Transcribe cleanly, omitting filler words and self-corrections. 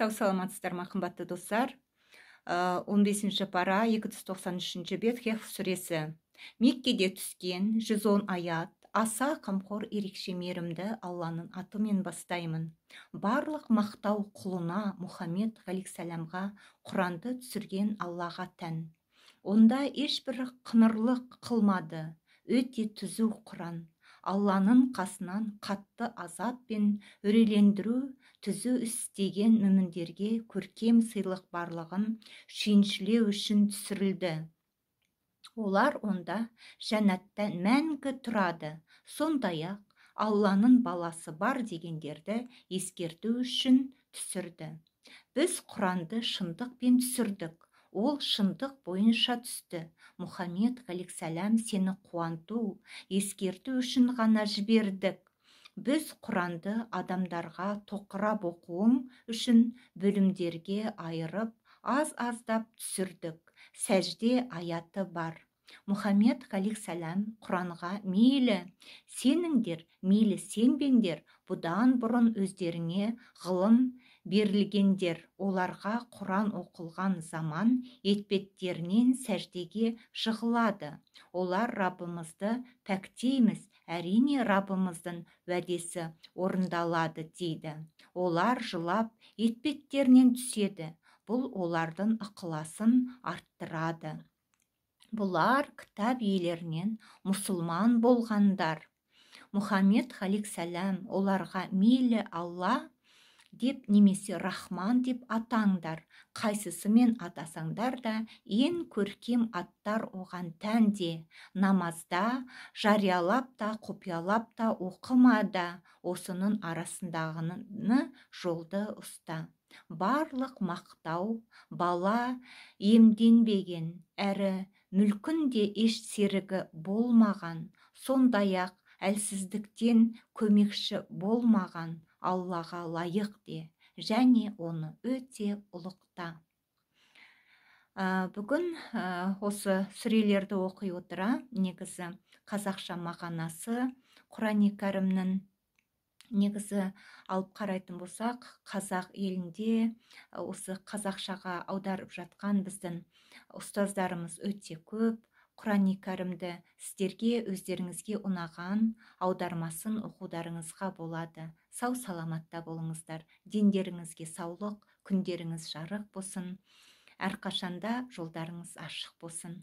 Сау саламатсыздар ма, қымбатты достар? 15 пара, 293 бет, Кехф сүресі. Меккеде түскен 110 аят. Аса қамқор, ерекше мейірімді Алланың атымен бастаймын. Барлық мақтау құлына Мұхаммед ғалейхиссәламға Құранды түсірген Аллаға тән. Онда ешбір қыңырлық қылмады. Өте түзу Құран. Алланың қасынан қатты азап пен үрейлендіру, түзу істеген мүміндерге көркем сыйлық барлығын сүйіншілеу үшін түсірілді. Олар онда жәннатта мәңгі тұрады. Сондай-ақ Алланың баласы бар дегендерді ескерту үшін түсірді. Біз Құранды шындықпен түсірдік. Ол шындық бойынша түсті. Мұхаммед ғалейхиссәлам, сені қуанту, ескерту үшін ғана жібердік. Біз Құранды адамдарға тоқырап оқуың үшін бөлімдерге айырып, аз-аздап түсірдік. Сәжде аяты бар. Мұхаммед ғалейхиссәлам Құранға мейлі сеніңдер, мейлі сенбеңдер, бұдан бұрын өздеріңе ғылым берілгендер, оларға Құран оқылған заман етбеттерінен сәждеге жығылады. Олар: «Раббымызды пәктейміз, әрине, Раббымыздың уәдесі орындалады», – дейді. Олар жылап етбеттерінен түседі. Бұл олардың ықыласын арттырады. Бұлар кітап иелерінен мұсылман болғандар. Мұхаммед ғалейхиссәлам оларға: «Мейлі Алла деп немесе Рахман деп атаңдар, қайсысымен атасаңдар да, ең көркем аттар оған тән де. Намазда жариялап та, құпиялап та оқыма да, осының арасындағыны жолды ұста». Барлық мақтау бала иемденбеген әрі мүлкінде еш серігі болмаған, сондай-ақ әлсіздіктен көмекші болмаған Аллаға лайық де және оны өте ұлықта. Бүгін осы сүрелерді оқи отыра, негізі қазақша мағынасы Құрани Кәрімнің, негізі алып қарайтын болсақ, қазақ елінде осы қазақшаға аударып жатқан біздің ұстаздарымыз өте көп. Құрани Кәрімді сіздерге өздеріңізге ұнаған аудармасын оқударыңызға болады. Сау саламатта болыңыздар, дендеріңізге саулық, күндеріңіз жарық болсын, әрқашанда жолдарыңыз ашық болсын.